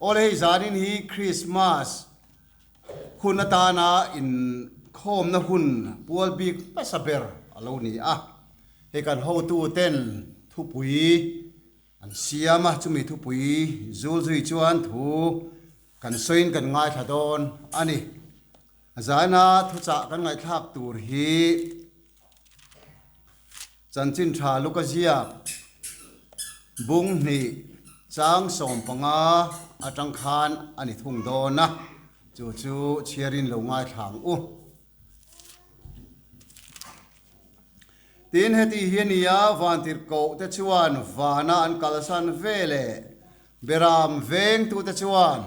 Awle hei zanin hi Krismas hun atana inkhawmna hun pual bik hmasa ber a lo ni a. Hei kan hotuten thupui an siam a, chumi thupui zul zui chuan thu kan sawiin kan ngaithla dawn a ni. Zaina thuchah kan ngaihthlak tur hi Chanchin tha Luka ziak bung hnih chang 15 atang khan a ni thung dawn a, chu chu chhiarin lo ngaithla ang u. Tin, heti hi a ni a, vantirhkoh te chuan vana an kalsan ve leh Beram vengtute chuan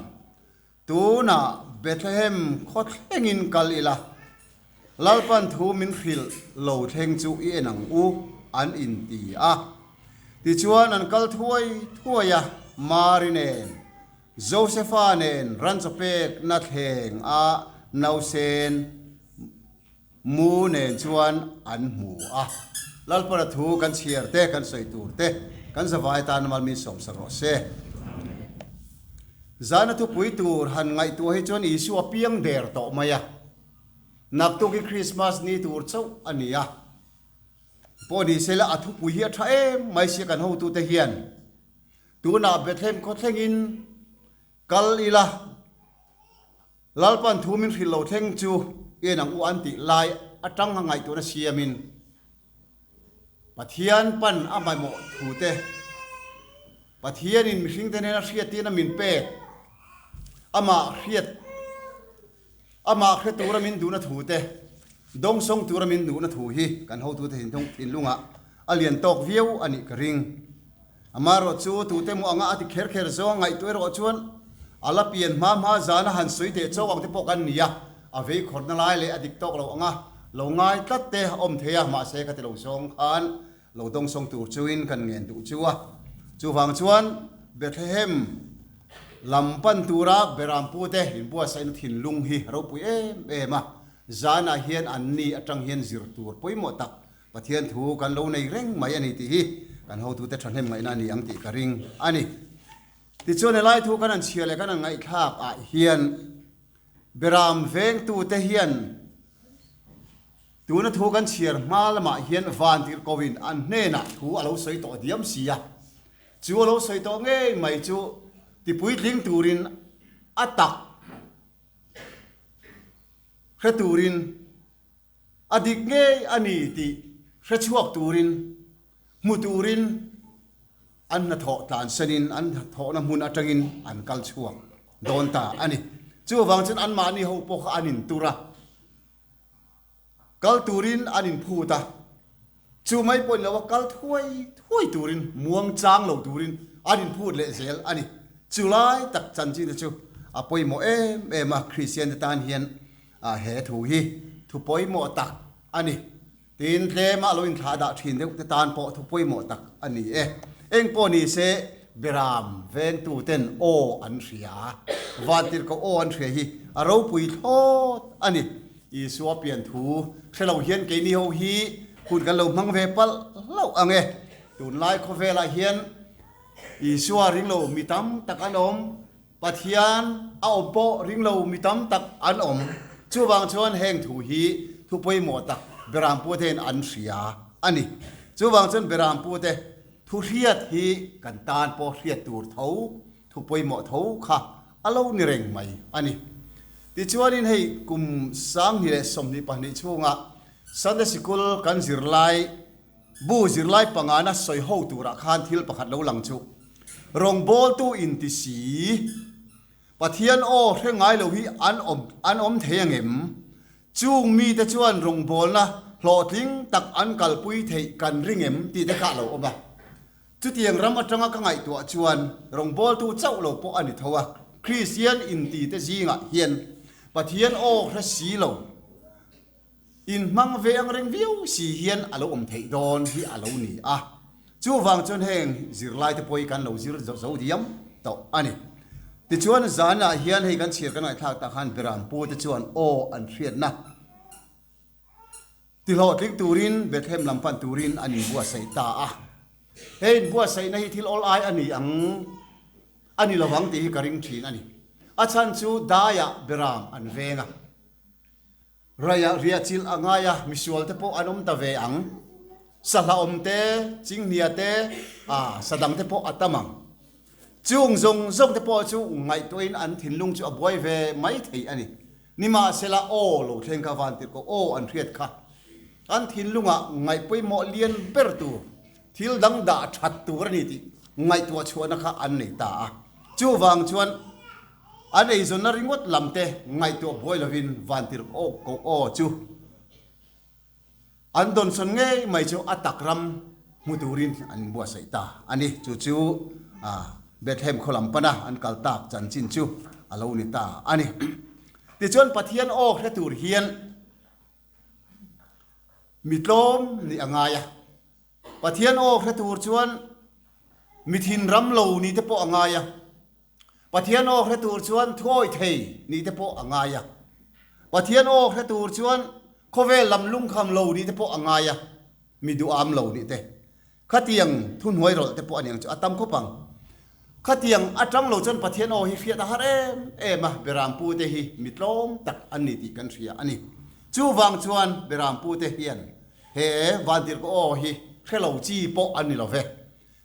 Tunah Bethlehem khaw thlengin kal ila, Lalpan thu min hrilh lo thleng chu i en ang u, an inti a. Tichuan an kal thuai thuai a, Mari nen, Josefa nen ranchaw pekna thleng a nausen mu nen chuan an hmu a. Lalpana thu kan chhiar te, kan sawi tur te, kan zavai tan malmin sawmsak rawh se. Zana thupui tur han ngaihtuah hi chuan Isua piang der tawh mai a. Naktuk hi Krismas ni tur chauh a ni a. Pawh ni sela a thupui hi a tha em mai sia kan hotute hian. Tunah Bethlehem khaw thlengin kal ila. Lalpan thu min hrilh lo thleng chu en ang u an tih lai atang a ngaihtuahna siamin Pathian pan a mamawh thu te, Pathianin mihringte nena hriatin a min pek, amah hriat amah hre tura min duhna thu te, dawngsawng tura min duhna thu hi kan hotute thinlungah a lian tawk viau a nih ka ring. Amaherawh chu tute maw anga a ti kher kher zawng ngaihtuah erawh chuan a la pian hma hma zana han sawi teh chauh ang te pawh kan ni a, a vei khawrhna lai leh a dik tawk lo anga lo ngai tlat te a awm thei a, mahse ka ti lo zawng khan lo dawngsawng tur chuin kan ngen duh chu a. Chuvang chuan Bethlehem lam pan tura Berampute inbuatsaihna thinlung hi ropui em em a, zanah hian anni atang hian zir tur pawimawh tak Pathian thu kan lo nei reng mai a ni tih hi kan hotute thahnem ngaihna a ni ang tih ka ring a ni. Tichuan helai thu kan han chhiar leh kan han ngaihthlak ah hian Beram vengtute hian tuna thu kan chhiar hma lamah hian vantirhkohin an hnenah thu a lo sawi tawh diam si a, chu a lo sawi tawh ngei mai chu tipuitling turin a tak hre turin A dik ngei a ni tih hre chhuak turin, hmu turin an hnathawh tlansanin an hnathawhna hmun atangin an kal chhuak dawn ta a ni. Chuvang chuan anmahni ho pawh kha an intur a, kal turin an inphut a, chu mai pawh ni lo a kal thuai thuai turin, muang chang lo turin an inphut leh zel a ni. Chulai tak chanchin te chu a pawimawh em em a, Kristian te tan hian A he thu hi thu pawimawh tak a ni. Tin, tlema lo inthlah dah thin deuh te tan pawh thu pawimawh tak a ni e. Eng pawh ni se, Beram vengtu ten aw an hria. Vantirhkoh aw an hria hi a ropui thlawt a ni. Isua pian thu hre lo hian keini ho hi hun kan lo hmang ve palh hlauh ang e. Tunlai khawvelah hian Isua ringlo mi tam tak an awm. Pathian a awm pawh ring lo mi tam tak an awm. Chuvang chuan heng thu hi thu pawimawh tak Berampute hian an hria a ni. Chuvang chuan Berampute thu hriat hi kan tan pawh hriat tur tho, thu pawimawh tho kha a lo ni reng mai a ni. Tichuanin hei kum 2022 chhunga Sunday Sikul kan zirlai Bu zirlai pangana sawi ho turah khan thil pakhat lo lang chu, Rawngbawltu inti si, Pathian aw hre ngai lo hi an awm an awm thei angem? Chung mite chuan rawngbawlna hlawhtling tak an kalpui theih kan ring em tih te kha a lo awm a. Chutiang ram atanga ka ngaihtuah chuan rawngbawltu chauh lo pawh a ni tho a, Kristian inti te zingah hian Pathian aw hre si lo, Inhmang ve ang reng viau si hian a lo awm theih dawn hi a lo ni a. Chuvang chuan heng zirlai te pawh hi kan lo zir zo diam tawh a ni. Tichuan zanah hian hei kan chhiar kan ngaihthlak tak khan Berampu te chuan aw an hriatna tihlawhtling turin Bethlehem lam pan turin an inbuatsaih ta a. He inbuatsaihna hi thil awl ai a ni ang. a ni lovang tih hi ka ring thin a ni. A chhan chu daiah beram an veng a. Raiah riahchilh a ngai a, misual te pawh an awm ta ve ang. Sahla awm te, chinghnia te, ah sa dang te pawh a tam ang. Chung zawng zawng te pawh chu ngaihtuahin an thinlung chu a buai ve mai thei a ni. Nimahsela aw lo thleng kha van tirh ko aw an hriat kha. An thinlungah ngaih pawimawh lian ber tur, thil dang dah that tur a ni tih ngaihtuah chhuahna kha an nei ta a. Chuvang chuan an eizawnna ringawt lam te ngaihtuah buai lovin van tirh aw ko aw chu An dawnsawn ngei mai chu a tak ram hmu turin an inbuatsaih ta a ni. Chu chu Bethlehem khaw lam pana an kal tak chanchin chu a lo ni ta a ni. Tichuan Pathian aw hre tur hian mi tlawm nih a ngai a. Pathian aw hre tur chuan mi thinram lo nih te pawh a ngai a. Pathian aw hre tur chuan thuawi thei nih te pawh a ngai a. Pathian aw hre tur chuan khawvel lam lungkham lo nih te pawh a ngai a, mi duham lo nih te. Khatiang thuhnuai rawlh te pawh a niang chu a tam khawp ang. Khatiang atang lo chuan Pathian aw hi hriat a har em em a, Berampu te hi mi tlawm tak an ni tih kan hria a ni. Chuvang chuan Berampu te hian he vantirhkoh aw hi hre lo chi pawh an ni lo ve.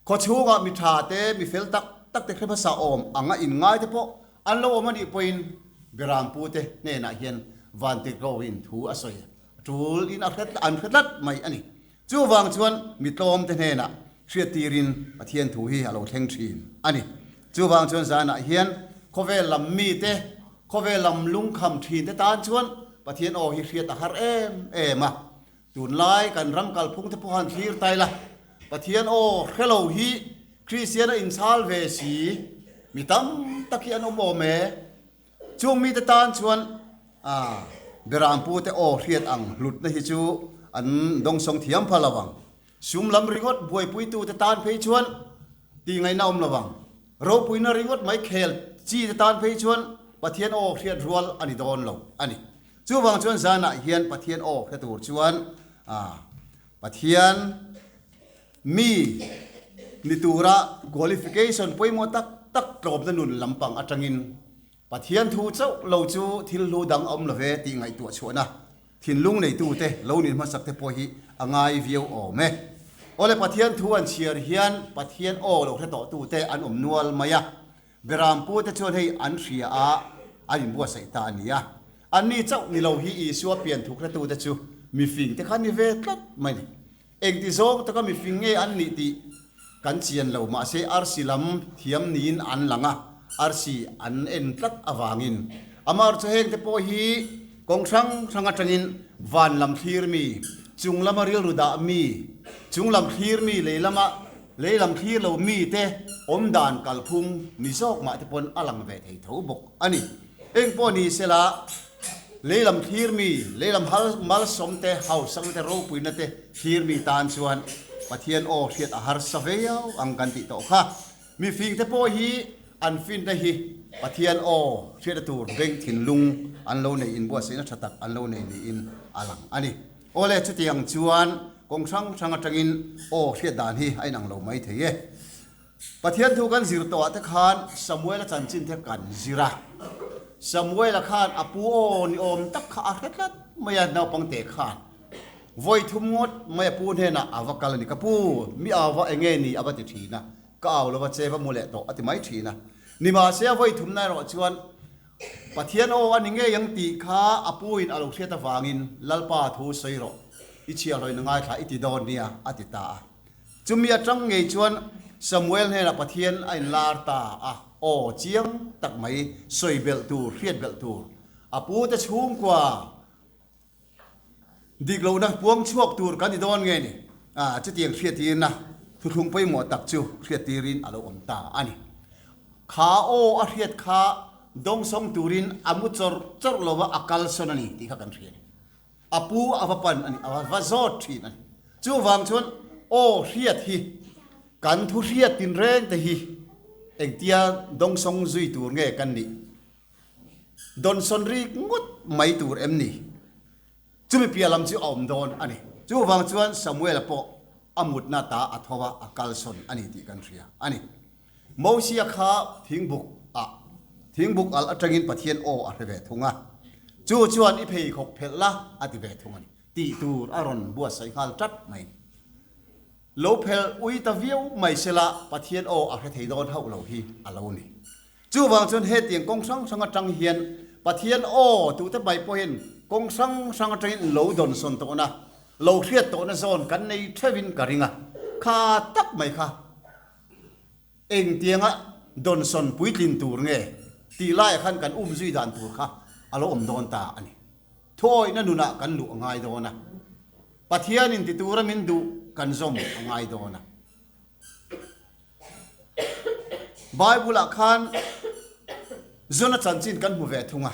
Khaw chhungah mi tha te, mi fel tak tak te hre hmasa awm anga inngai te pawh an lo awm a nih pawhin Berampu te hnenah hian Vantirhkohin thu a sawi a tul in a hre an hre tlat mai a ni. Chuvang chuan mi tlawm te hnenah hriattirin Pathian thu hi a lo thleng thin a ni. Chuvang chuan zanah hian khawvel lam mi te, khawvel lam lungkham thin te tan chuan Pathian aw hi hriat a har em em a. Tunlai kan ram kalphung te pawh han thlir tai la, Pathian aw hre lo hi Kristian a inchhal ve si, mi tam tak hi an awm awm e. Chung mite tan chuan Berampu te aw hriat ang hlutna hi chu an dawngsawng thiam pha lo ang. Sum lam ringawt buaipuitu te tan phei chuan tih ngaihna awm lo ang. Ropuina ringawt mai khel chi te tan phei chuan Pathian aw hriat rual a ni dawn lo a ni. Chuvang chuan zanah hian Pathian aw hre tur chuan Pathian mi ni tura qualification pawimawh tak tak tlawmna nun lampang atangin Pathian thu chauh lo chu thil hlu dang a awm lo ve tih ngaihtuah chhuahna thinlung neitute lo nin hmasak te pawh hi a ngai viau awm e. Awle Pathian thu an chhiar hian Pathian aw lo hre tawhtute an awm nual mai a. Berampu te chuan hei an hria a, an inbuatsaih ta a ni a. Anni chauh ni lo hi Isua pian thukretute chu mifing te kha ni ve tlat mai ni. Engti zawng taka mifing nge an nih tih kan chian lo, mahse arsi lam thiam niin an lang a, arsi an en tlat avangin. Amar chu heng te pawh hi kawng hrang hrang atangin van lam thlir mi, chung lama rilru dah mi, chung lam thlir mi lei lama Lei lam thlir lo mite awm dan kalphung ni zawk mah te pawn a lang ve thei tho bawk a ni. Eng pawh ni sela, lei lam thlir mi, lei lam hal malsawm te, hausakna te, ropuina te thlir mi tan chuan Pathian aw hriat a harsa viau ang kan tih tawh kha. Mifing te pawh hi an finna hi Pathian aw hriatna tur beng thinlung an lo nei inbuatsaihna tha tak an lo nei niin a lang a ni. Awle, chutiang chuan kawng hrang hrang atangin aw hriat dan hi a inang lo mai thei e. Pathian thu kan zir tawhah te khan Samuela chanchin te kan zir a. Samuela khan a pu aw ni awm tak kha a hre tlat mai a, naupang te khan vawi thum ngawt mai a pu hnenah a va kal a ni. Ka pu, mi au va enge ni a va ti thin a, ka au lova che va mu leh tawh a ti mai thin a. Nimahse a vawi thumna erawh chuan Pathian aw a ni ngei ang tih kha a puin a lo hriat avangin Lalpa thu sawi rawh, i chhiahhlawin a ngaithla i ti dawn nia a ti ta a. Chumi atang ngei chuan Samuel hnenah Pathian a inlar ta a, aw chiang tak mai sawi belh tur, hriat belh tur a pute chhungkua Dik lohna puang chhuak tur kan ni dawn nge ni? Chutiang hriattirna thuthlung pawimawh tak chu hriattirin a lo awm ta a ni. Kha aw a hriat kha dawngsawng turin a mu chawrh chawrh lova a kalsawn a ni tih kha kan hria a ni. A pu a va pan a ni, a va zawt thin a ni. Chuvang chuan aw hriat hi kan thu hriat tinreng te hi engtia dawngsawng zui tur nge kan nih? Dawnsawn rik ngawt mai tur em ni? Chumi piah lam chu a awm dawn a ni. Chuvang chuan Samuela pawh a mutna ta a tho a, a kalsawn a ni tih kan hria a ni. Mosia kha thingbuk ah thingbuk alh atangin Pathian aw a hre ve thung a, chu chuan i pheikhawk phelh la a ti ve thung a ni tih tur a rawn buatsaih nghal tlat mai. Lo phelh ui ta viau mai sela Pathian aw a hre thei dawn hauh lo hi a lo ni. Chuvang chuan hetiang kawng hrang hrang atang hian Pathian aw tute mai pawhin kawng hrang hrang atangin lo dawnsawn tawhna, lo hriat tawhna zawn kan nei theuhin ka ring a, kha tak mai kha engtianga dawnsawn puitlin tur nge tih laiah khan kan umzui dan tur kha a lo awm dawn ta a ni. Thuawihna nunah kan luh a ngai dawn a, Pathianin ti tura min duh kan zawm a ngai dawn a. Bible-ah khan Jona chanchin kan hmu ve thung a.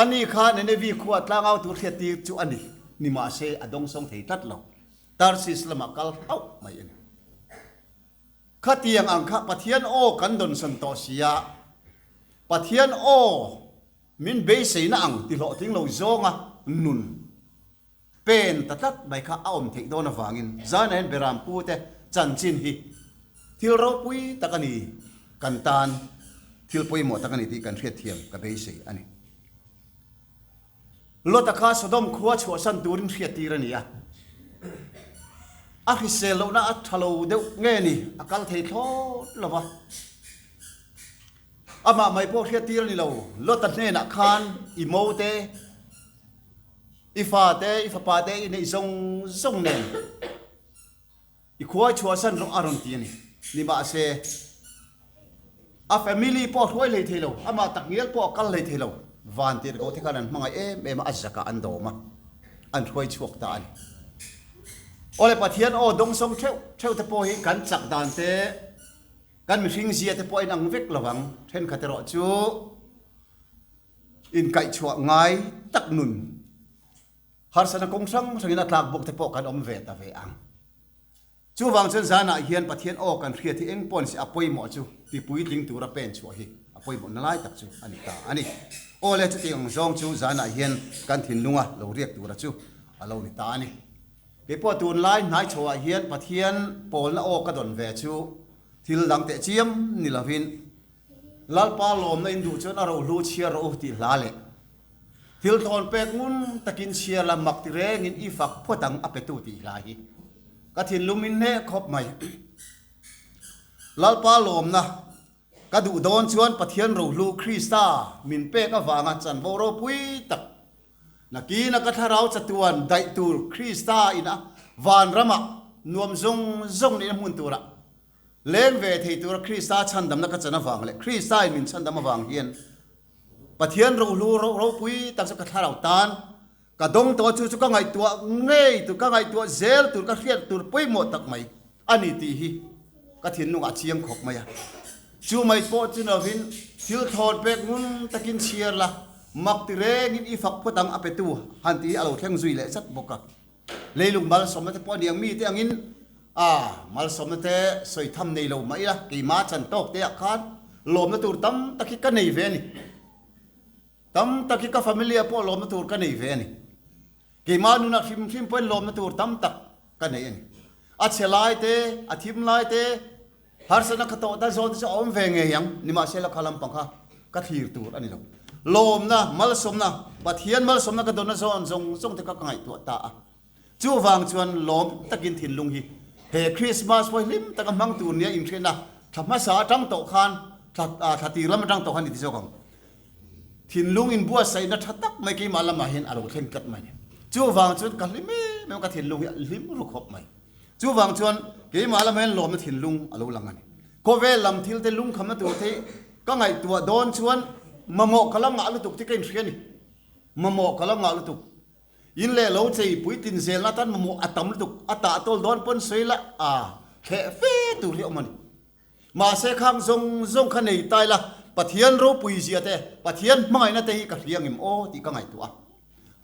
Ani kha Nineveh khua tlangau tur hriattir chu a ni, nimahse a dawngsawng thei tlat lo. Tarsis lamah kal hlauh mai a ni. Khatiang ang kha Pathian aw kan dawnsawn tawh si a, Pathian aw min beiseina ang ti hlawhtling lo zawnga nun Pen ta tlat mai kha a awm theih dawn avangin Zana hian Beram pute chanchin hi thil ropui tak a ni, kan tan thil pawimawh tak a ni tih kan hriatthiam ka beisei a ni. Lota kha Sodom khua chhuahsan turin hriattir a ni a, a hrisel lohna a tha lo deuh nge ni a kal thei thlawt lo va. Amah mai pawh hriattir a ni lo, Lota hnenah khan i mote, I fate, i fapate i neih zawng zawng nen i khuai chhuahsan rawh a rawn ti a ni. Nimahse, a family pawh a hruai hlei thei lo, amah takngial pawh a kal hlei thei lo. Van tirhkoh te khan an hmangaih em em a, a zakah an dawm a, an hruai chhuak ta a ni. Awle Pathian aw dawngsawng theuh theuh te pawh hi kan chak dan te, kan mihring zia te pawh a inang vek lo ang, thenkhat erawh chu, Inkaihchhuah ngai tak nun harsatna kawng hrang hrangin a tlak bawk te pawh kan awm ve ta ve ang. Chuvang chuan zanah hian Pathian aw kan hriat hi eng pawh ni se a pawimawh chu ti puitling tura pen chhuah hi a pawimawhna lai tak chu a ni ta a ni. Aw le chutiang ang zawng chu zanah hian kan thinlunga lo riak tura chu a lo ni ta a ni. Kei pawh tunlai hnai chhoah hian Pathian pawlna aw ka dawn ve chu thil dang teh chiam ni lovin Lalpa lawmna in duh chuan a rohlu chhiar rawh u tih hla leh thil thawn pek ngun takin chhiar la mak ti rengin i fak phawt ang a petu tih hla hi ka thinlung in hneh khawp mai. Lalpa lawmna ka duh dawn chuan Pathian rohlu Krista min pek avanga chanvo ropui tak nakina ka thlarau chatuan daih tur Krista ina vanramah nuam zawng zawng nihna hmun turah Leng ve thei tura Krista chhandamna ka chan avang leh Krista in min chhandam avang hian Pathian rohlu ropui tak chu ka thlarau tan ka dawng tawh a, chu chu ka ngaihtuah ngei tur, ka ngaihtuah zel tur, ka hriat tur pawimawh tak mai a ni tih hi ka thinlungah a chiang khawp mai a. Chu mai pawh chu lovin thil thawn pek ngun takin chhiar la, mak ti rengin i fak phawt ang a petu han tih hi a lo thleng zui leh zat bawk a. Leilung malsawmna te pawh a ni ang mite angin a malsawmna te sawi tham nei lo mah ila keimah chan tawk te ah khan lawmna tur tam tak hi ka nei ve a ni. Tam tak hi ka family ah pawh lawmna tur ka nei ve a ni. Keimah nunah hrim hrim pawhin lawmna tur tam tak ka nei a ni. A chhe lai te, a thim lai te, Harsatna ka tawh ta zawn te chu a awm ve ngei ang, nimahsela kha lampang kha ka thlir tur a ni lo. Lawmna, malsawmna, Pathian malsawmna ka dawnna zawn zawng zawng te kha ka ngaihtuah ta a. Chuvang chuan lawm takin thinlung hi he Krismas pawh hi hlim taka hmang tur nia inhriatna thla hmasa atang tawh khan, thla thla tir lam atang tawh khan i ti zawk ang. Thinlung inbuatsaihna tha tak mai keimah lamah hian a lo thleng tlat mai. Chuvang chuan ka hlim em em a, ka thinlung hi a hlim ru khawp mai. Chuvang chuan keimah lamah hian lawmna thinlung a lo lang a ni. Khawvel lam thil te lungkhamna tur te ka ngaihtuah dawn chuan mamawh ka la ngah lutuk te ka inhria a ni. Mamawh ka la ngah lutuk. In leh lo chei puitlin zelna atan mamawh a tam lutuk. A tah tawl dawn pawn sawi la a thleh fe tur hi a awm a ni. Mahse khang zawng zawng kha nei ta ila Pathian ropui zia te, Pathian hmangaihna te hi ka hria ngem aw tih ka ngaihtuah a.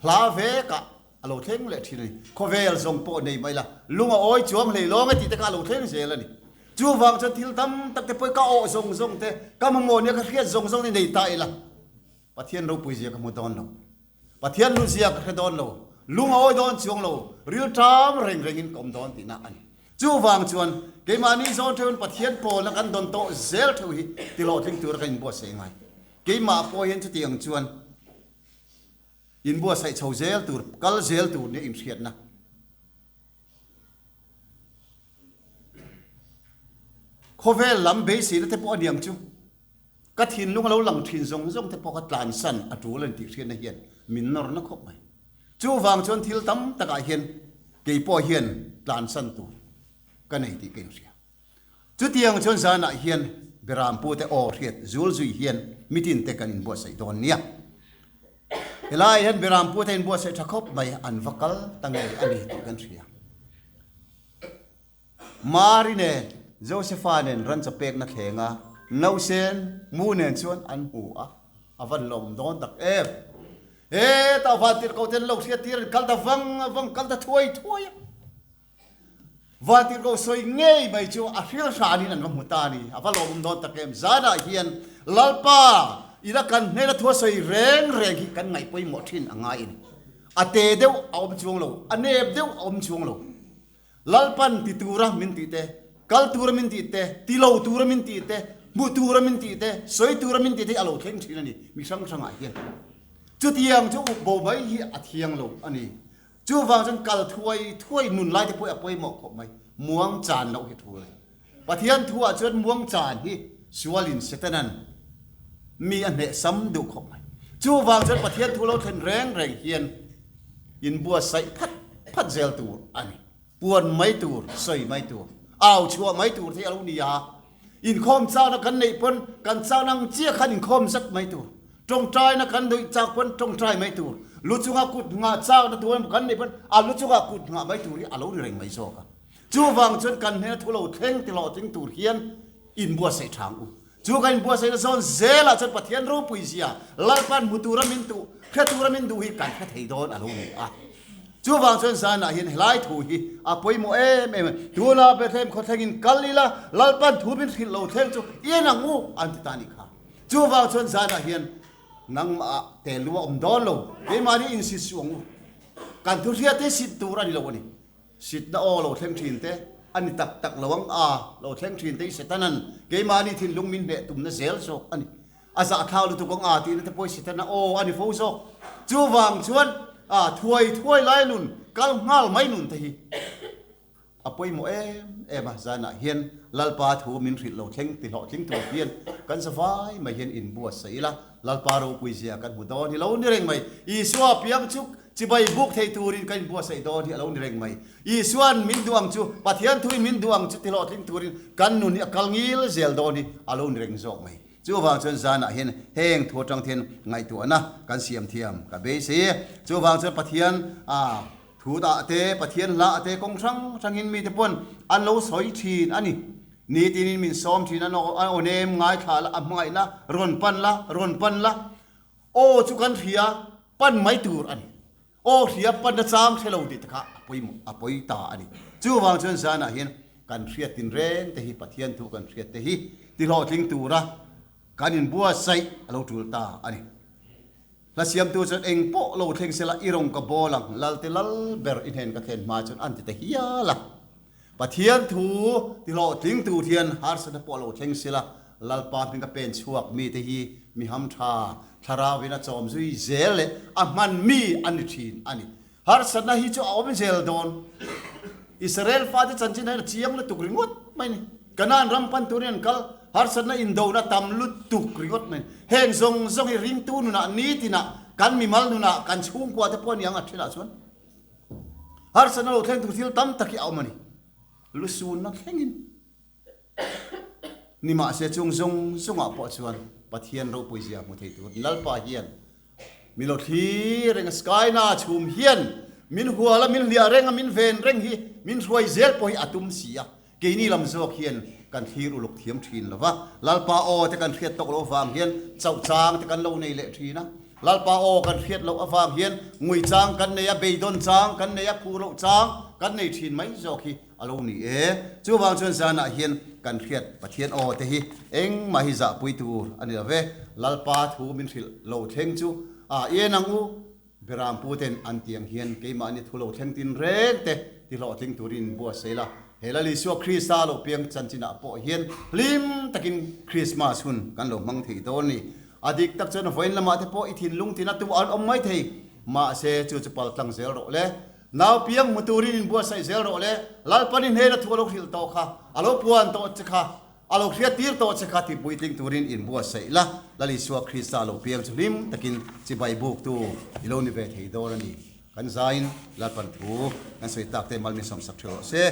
Hla vekah a lo thleng leh thin a ni. Khawvel zawng pawh nei mai la, lung a awi chuang hlei lawng e tih te kha a lo thleng zel a ni. Chuvang chuan thil tam tak te pawh ka awh zawng zawng te, ka mamawh nia ka hriat zawng zawng te nei ta ila Pathian ropui zia ka hmu dawn lo. Pathian lu zia ka hre dawn lo. Lung a awi dawn chuang lo. Rilṭam reng rengin ka awm dawn tihna a ni. Chuvang chuan keimahni zawn theuhin Pathian pawlna kan dawn tawh zel theuh hi tihlawhtling tura kan inbuatsaih ngai. Keimah pawh hian chutiang chuan inbuatsaih chho zel tur, kal zel tur nia inhriatna. Khawvel lam beiseina te pawh a niang chu. Ka thinlung a lo lang thin zawng zawng te pawh ka tlansan a tul a ni tih hriatna hian min nawr na khawp mai. Chuvang chuan thil tam takah hian kei pawh hian tlansan tur ka nei tih ka inhria. Chutiang chuan zanah hian Berampute aw hriat zul zui hian mitin te kan inbuatsaih dawn nia. Helaiah hian Berampute inbuatsaih tha khawp mai an va kal ta ngei a ni tih kan hria. Mari nen Josefa nen rancha pekna thlenga nausen mu nen chuan an hmu a, a van lawm dawn tak em. Hetah vantirhkoh ten lo hriat tir an kal ta vang vang, kal ta thuai thuai a. Vantirhkoh sawi ngei mai chu a hril hranin an va hmu ta a ni, a va lawmawm dawn tak em. Zanah hian Lalpa ina kan hnena thu a sawi reng reng hi kan ngaih pawimawh thin a ngai a ni. A te deuh a awm chuang lo, a nep deuh a awm chuang lo. Lalpan ti tura min tih te, kal tura min tih te, ti lo tura min tih te, hmuh tura min tih te, sawi tura min tih te hi a lo thleng thin a ni, mi hrang hrangah hian. Chutiang chu uk bo mai hi a thiang lo a ni. Chuvang chuan kal thuai thuai nun lai te pawh hi a pawimawh khawp mai. Muang chan loh hi thu a ni. Pathian thuah chuan muang chan hi sualin Setanan mi a hneh sam duh khawp mai. Chuvang chuan Pathian thu lo thlen reng reng hian inbuatsaih phat phat zel tur a ni. Puan mai tur, sawi mai tur, au chhuah mai tur te hi a lo ni a. Inkhawm chakna kan neih pawn kan chakna ang chiah khan inkhawm zat mai tur. Tawngtaina kan nuih chak pawn tawngtai mai tur. Lu chunga kut nghah chakna tur kan neih pawn a lu chunga kut nghah mai tur hi a lo ni reng mai zawk a. Chuvang chuan kan hnena thu lo thleng ti hlawhtling tur hian inbuatsaih tha ang u. Chu kan inbuatsaihna zawn zelah chuan Pathian ropui zia Lalpan hmu tura min duh, hre tura min duh hi kan hre thei dawn a lo ni a. Chuvang chuan zanah hian helai thu hi a pawimawh em em a. Tuna Bethlehem khawthlengin kal ila Lalpan thu min hrilh lo thleng chu i en ang u an ti ta a nih kha. Chuvang chuan zanah hian nangmah te lu a awm dawn lo, keimahni insit suh ang u. Kan thu hriat hi sit tur a ni lo a ni. Sitna aw lo thleng thin te a ni tak tak lo ang a, lo thleng thin te hi Setanan keimahni thinlung min hneh tumna zel zawk a ni. A zahthlak lutuk ang a tihna te pawh hi Setana aw a ni fo zawk. Chuvang chuan a thuai thuai lai nun, kal nghal mai nun te hi a pawimawh em em a, zanah hian Lalpa thu min hrilh lo thleng ti hlawhtling tur hian kan zavai mai hian inbuatsaih ila, Lalpa ropui zia kan hmu dawn hi lo ni reng mai. Isua piang chu chibai buk thei turin kan inbuatsaih dawn hi a lo ni reng mai. Isua'n min duh ang chu, Pathian thuin min duh ang chu ti hlawhtling turin kan nun hi a kal ngil zel dawn hi a lo ni reng zawk mai. Chuvang chuan zanah hian heng thu atang thian ngaihtuahna kan siam thiam ka beisei e. Chuvang chuan Pathian thu dah te, Pathian hlah te kawng hrang hrangin mite pawn an lo sawi thin a ni. Nitinin min sawm thin a, a aw nem ngaithla la, a hmangaihna rawn pan la, rawn pan la. Aw chu kan hria, pan mai tur a ni. Aw hria panna chang hre lo tih te kha a pawimawh, a pawi ta a ni. Chuvang chuan zanah hian kan hriat tinreng te hi, Pathian thu kan hriat te hi tihlawhtling tura kan inbuatsaih a lo tul ta a ni. Hla siamtu chuan eng pawh lo thleng sela i rawng ka bawl ang, Lalte lal ber i hnen ka thlen hma chuan an ti ta hial a. Pathian thu ti hlawhtling tur hian harsatna pawh lo thleng sela Lalpa hming a pen chhuak mite hi mi hamtha, thlarauin a chawm zui zel leh a hman mi an ni thin a ni. Harsatna hi chu a awm zel dawn. Israel fate chanchin hian a chiang lutuk ringawt mai ni. Kanaan ram pan turin an kal, harsatna indona tam lutuk ringawt mai ni. Heng zawng zawng hi ringtu nunah nitinah kan mimal nunah kan chhungkua te pawh a ni ang a thenah chuan harsatna lo thleng tur thil tam tak hi a awm a ni. Lusunna thlengin. Nimahse chung zawng zawngah pawh chuan Pathian ropui zia hmu thei tur Lalpa hian min lo thlir reng a, Skyna chhum hian min hual a, min hliah reng a, min ven reng hi, min hruai zel pawh hi a tum si a. Keini lam zawk hian kan thlir uluk thiam thin lo va, Lalpa aw te kan hriat tawk loh avang hian chauh chang te kan lo nei leh thin a. Lalpa aw kan hriat loh avang hian ngui chang kan nei a, beidawn chang kan nei a, phuh loh chang kan nei thin mai zawk hi a lo ni e. Chuvang chuan zanah hian kan hriat Pathian aw te hi engmah hi zahpui tur a ni lo ve. Lalpa thu min hrilh lo thleng chu a en ang u. Berampu ten an tiang hian keimahni thu lo thleng tin reng te ti hlawhtling turin buatsaih la. He Lal Isua Krista lo piang chanchinah pawh hian hlim takin Krismas hun kan lo hmang thei dawn a ni. A dik tak chuan vawiin lamah te pawh i thinlung tina tu an awm mai thei. Mahse, chu chu pal tlang zel rawh le. Nau piang hmu turin inbuatsaih zel rawh le. Lalpani hnena thu a lo hrilh tawh kha, a lo puan tawh che kha, a lo hriat tir tawh che kha ti puitling turin inbuatsaih la. Lal Isua Krista lo piang chu hlim takin chibai buktu i lo ni ve thei dawn a ni. Kan zaiin Lalpan thu kan sawi tak te mal min sawmsak ṭheuh rawh se.